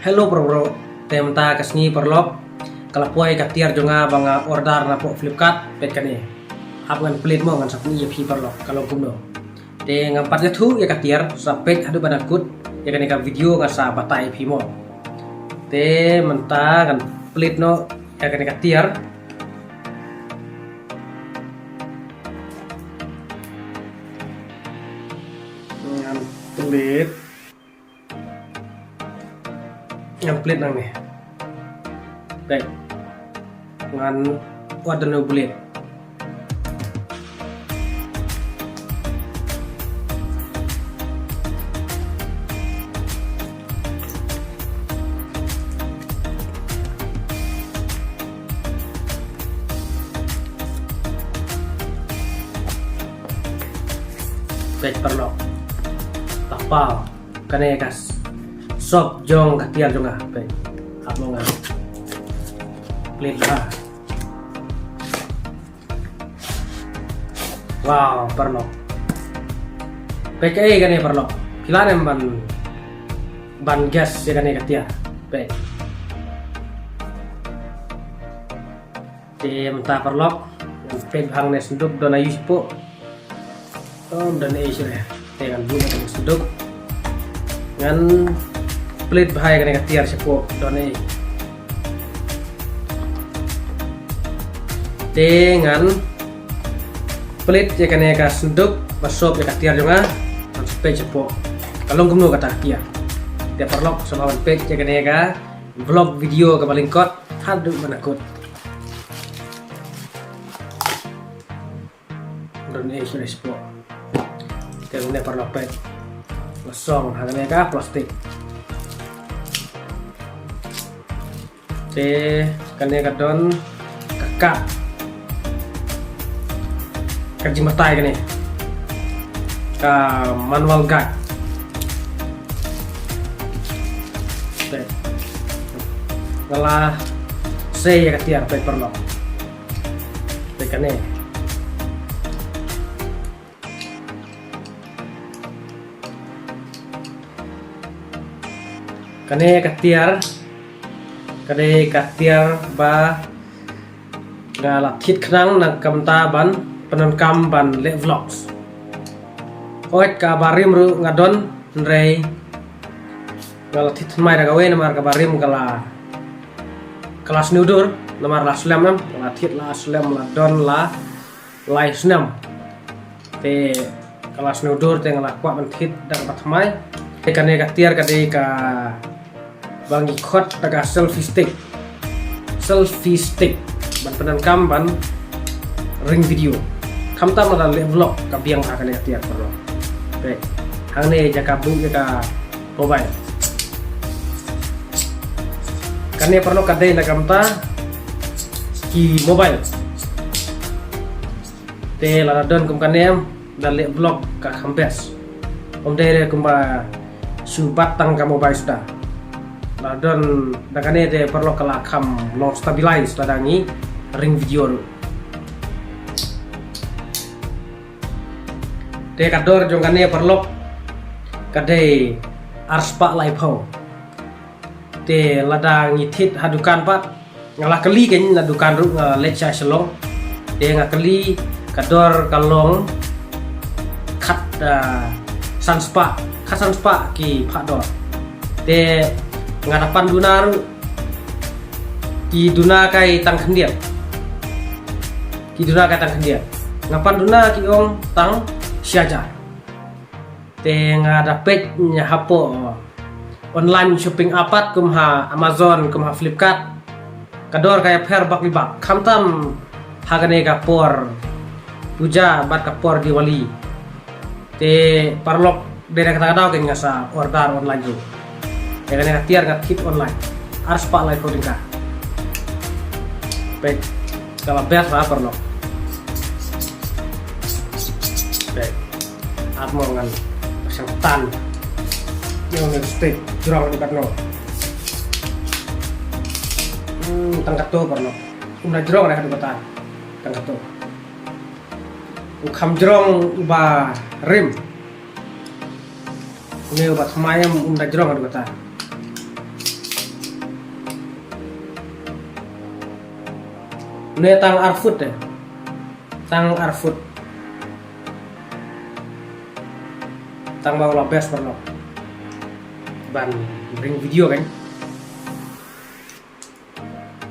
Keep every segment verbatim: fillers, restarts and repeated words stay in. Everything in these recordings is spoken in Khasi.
Hello bro bro. Te mynta ka sngi paralok, ka la poi ka tiar jong nga ba nga order na pok Flipkart, peit kane. Hap ngan peit mo ngan sa pyni ïa phi paralok ka long kumno. Te ngam pat ïathuh ïa ka tiar, sa peit haduh ban da kut ïa kane ka video nga sa batai ïa phi mo. Te mynta ngan peit noh ïa kane ka tiar. Ngan peit. Ngan peit nangne. Peit. Ngan wad da u blade. Peit paralok. Tapa. Kane ka s-, sop jong ka tiar jong nga. Peit. Hap mo ngan peit ha. Wow, paralok. Peit kaei kane paralok. Phi lah ne em ban, ban guess ïa kane ka tiar. Peit. Te mynta paralok, ngan peit bha hangne snduk don aiu shapoh. Ym don ei shuh re. Te ngan buh na kane snduk. Ngan peit bha ïa kane ka tiar shapoh don ei. Te ngan peit ïa kane ka snduk ba sop ïa ka tiar jong nga. Ngan sa peit shapoh ka long kumno kata ka tiar. Te paralok, sngewbha ban peit ïa kane ka vlog video kaba lyngkot haduh ban da kut. Don ei shuh shapoh. Te kane paralok, peit. La song ha kane ka plastik. Te kane ka don ka, ka, ka jingbatai kane. Ka manual guide. Peit. Nga la sei ïa ka tiar, peit paralok. Peit kane. Kane ka tiar, ka dei ka tiar ba nga la thied khnang na ka bynta ban pyndonkam ban leh vlogs. Hooid, kaba rim ruh nga don, hynrei nga la thied thymmai da kawei namar kaba rim ka la, ka la sniewdur, namar la slem, em, la thied la slem, la don la lai snem. Te ka la sniewdur te nga la kwah ban thied da kaba thymmai. Te kane ka tiar ka dei kaba ngi khot da ka selfie stick. Selfie stick. Ban pyndonkam ban ring video. Khamtam lada leh vlog ka biang ha kane ka tiar paralok. Peit. Hangne jaka buh ïa ka mobile. Kane paralok ka dei na ka bynta ki mobile. Te lada don kum kane, da leh vlog ka kham best. Ym dei re kumba shu bat tang ka mobile suda. Lada don da kane te paralok ka la kham long stabilize lada ngi ring video ruh. Te ka dor jong kane paralok ka dei arspah laiphew. Te lada ngi thied ha dukan pat, nga la kylli kane na dukan ruh, nga leit sha Shillong. Te nga kylli ka dor ka long khat, ah, san spah, khat san spah ki phah dor. Te nga da pan duna ruh, ki duna kai tang khyndiat. Ki duna kai tang khyndiat. Nga pan duna ki ong tang shi hajar. Te nga da peit ïa hapoh online shopping app pat kum ha Amazon, kum ha Flipkart. Ka dor ka ïapher bak li bak. Khamtam ha kane ka por puja bad ka por Diwali. Te paralok, dei na kata ka daw kein nga sa order online ruh. Te kane ka tiar nga thied online. Arspah laiphew tyngka. Peit, ka la best ba paralok. Peit. Ap mo ngan shang tan. Ïa une u stick jrong haduh katno. Hmm, tang katto paralok. Um da jrong re haduh kata. Tang katto. U kham jrong uba rim. Une uba thymmai em um da jrong haduh kata. Une tang ar foot te. Tang ar foot. Tang ba u la best paralok ban ring video kan.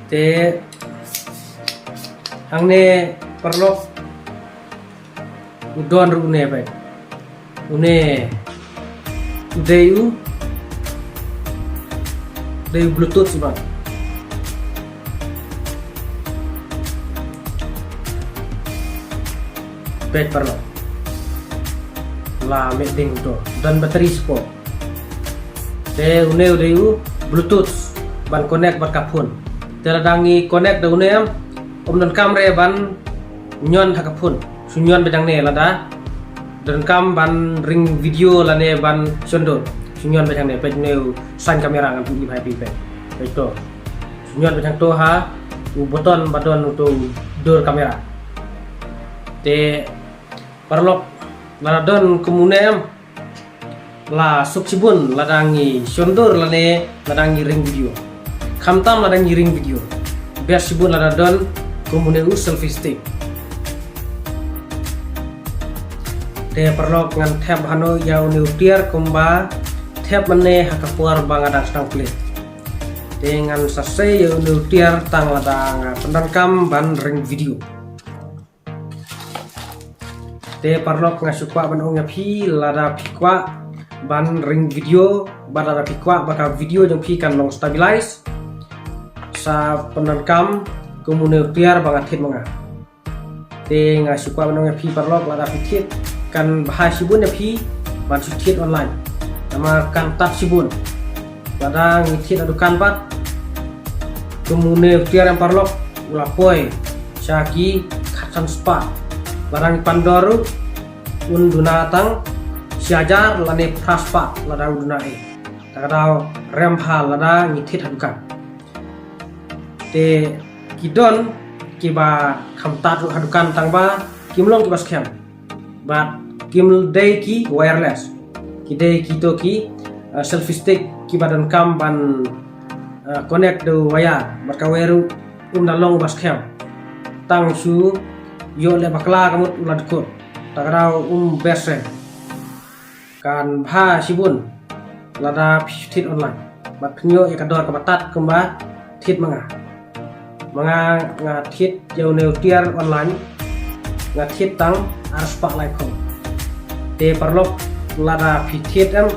Te hangne paralok u don ruh une bad une u dei u dei u Bluetooth sibak. Peit paralok. La mih ding to. Don battery support. Te une u dei u Bluetooth ban connect bad ka phone. Te lada ngi connect da une em, ym donkam re ban ñion ha ka phone. Shu ñion beit hangne lada donkam ban ring video lane ban shon dur. Shu ñion beit hangne, peit une u sign camera ngan pyni bha ïa phi peit. Peit to. Shu ñion beit hangto ha u button ba don uto u dur camera. Te paralok, lada don kum une em, la suk shibun lada ngi shon dur lane lada ngi ring video. Khamtam lada ngi ring video, best shibun lada don kum une u selfie stick. Te paralok, ngan thep hano ïa une u tiar kumba thep mynne ha ka por ba nga dang sdang plie. Te ngan sa sei ïa une u tiar tang lada nga pyndonkam ban ring video. Te paralok, nga shu kwah ban ong ïa phi, lada phi kwah ban ring video bad lada phi kwah ba ka video jong phi kan long stabilize, sa pyndonkam kum une u tiar ba nga thied ma nga. Te nga shu kwah ban ong ïa phi paralok, lada phi thied kan bha shibun ïa phi ban shu thied online. Namar kan tad shibun. Lada ngi thied ha dukan pat, kum une u tiar em paralok, u la poi sha ki khatsan spah. Lada ngi pan dor ruh, un duna tang shi hajar lane phra spah lada u duna eh. Ta ka daw rem bha lada ngi thied ha dukan. Te ki don kiba kham tad ruh ha dukan tang ba kim long kiba skhem. Bad kim dei ki wireless. Ki dei kito ki, uh, selfie stick kiba donkam ban, uh, connect da u wire. Bad kawei ruh um da long ba skhem. Tang shu ïoh leh bakla ka mut u la dkut. Ta ka daw um best re. Kan bha shibun lada phi thied online. Bad phin ïoh ïa ka dor kaba tad kumba thied ma nga. Ma nga, nga thied ïa une u tiar online, nga thied tang ar spah laiphew. Te paralok, lada phi thied em,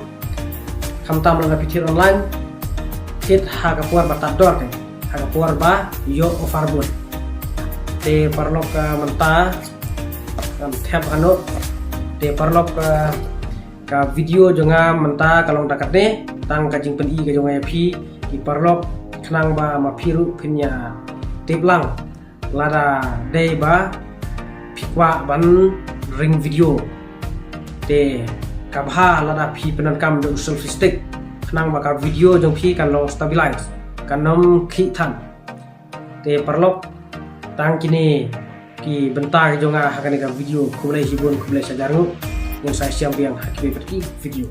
khamtam lada phi thied online, thied ha ka por ba tad dor te, ha ka por ba ïoh offer bun. Te paralok, ah, mynta ngan thep hano. Te paralok, ah, ka video jong nga mynta ka long da katne, tang ka jingpyni ka jong nga ïa phi ki paralok, khnang ba ma phi ruh phin ïa tip lang lada dei ba phi kwah ban ring video. Te ka bha lada phi pyndonkam da u selfie stick, khnang ba ka video jong phi kan long stabilize, kan ym khih than. Te paralok, tang kine ki bynta ki jong nga ha kane ka video. Khublei shibun, khublei shihajar nguh. Ngin sa ïashem biang ha kiwei pat ki video.